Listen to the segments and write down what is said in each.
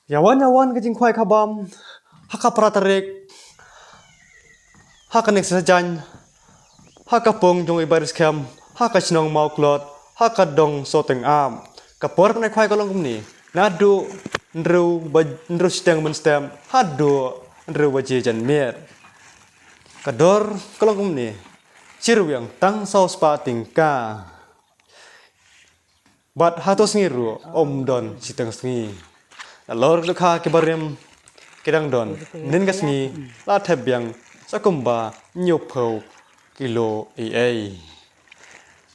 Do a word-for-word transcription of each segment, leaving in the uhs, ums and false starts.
Ïa wan ïa wan ka jingkhwai khabam ha ka phra tarik, ha ka nek Saitjaiñ, ha ka pung jong i Bah Riskhem, ha ka shnong Mawklot, ha ka dong Soteng Ap. Ka por ban ai khwai ka long kumne, naduh hynriew ba, hynriew shiteng mynstep haduh hynriew baje janmiet. Ka dor ka long kumne, shi ryngwiang tang saw spah tyngka. Bad hato sngi ruh ym don shiteng sngi. Nalor ki dohkha kiba rim ki dang don, nin ka sngi la thep biang sa kumba hynñiewphew kilo ei ei.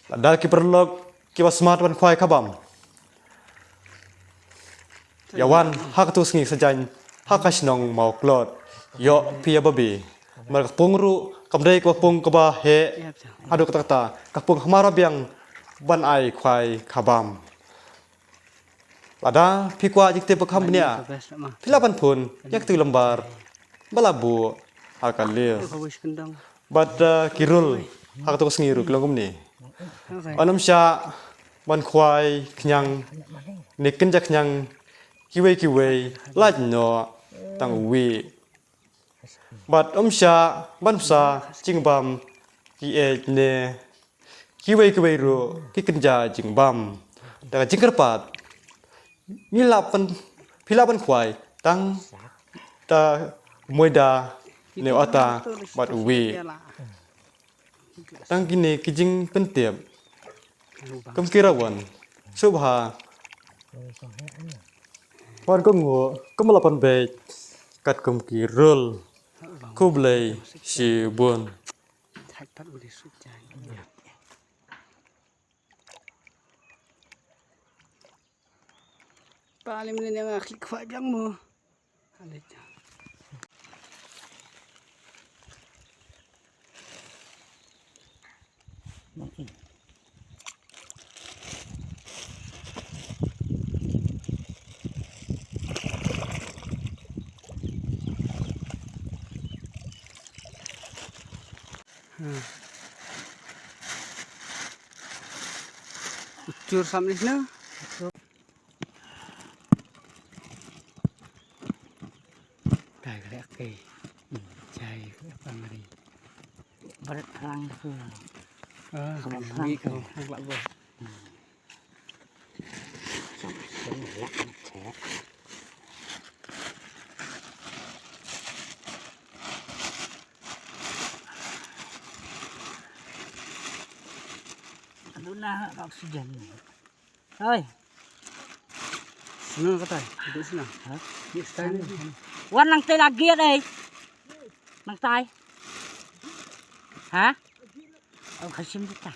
Lada ki paralok kiba smat ban khwai khabam, ïa wan ha kato sngi Saitjaiñ ha ka shnong Mawklot. Ïoh phi ïa babe. Namar ka pung ruh kam dei kaba pung kaba heh haduh katta katta, ka pung hamar biang ban ai khwai khabam. Lada phi kwah jingtip ba kham bniah, phi lah ban phone ïa katu ka number ba la buh ha ka list. Bad, uh, ki rule ha kato ka sngi ruh ki long kumne. Yn ym shah ban khwai khñiang ne kynja khñiang kiwei kiwei, lait noh tang uwei. Bad ym shah ban bsa jingbam ki eit ne kiwei kiwei ruh ki kynja jingbam. Da ka jingkyrpad, ngi lah ban, phi lah ban khwai tang da u moida ne u ata bad uwei. Tang kine ki jingpyntip kum ki ra wan sngewbha wan kohnguh kumba la pynbeit katkum ki rule. Khublei shibun. Pale mene nga khik khwa jang mo. Ale ja. Hmm. Uchur samlih na. Kai ka lek kai. Hmm, jai ka pangari. Berat perang tu. Ah, kena perang ni tu. Kau hang lak buat. Hmm. Sama, sama, lak, cek. Aduh, nah, oksigen ni. Oi. Sna katai, duduk sna. Ha? Duduk sna. Wan nangtai lagi, eh. Nangtai. Ha? Oh, kasim kita.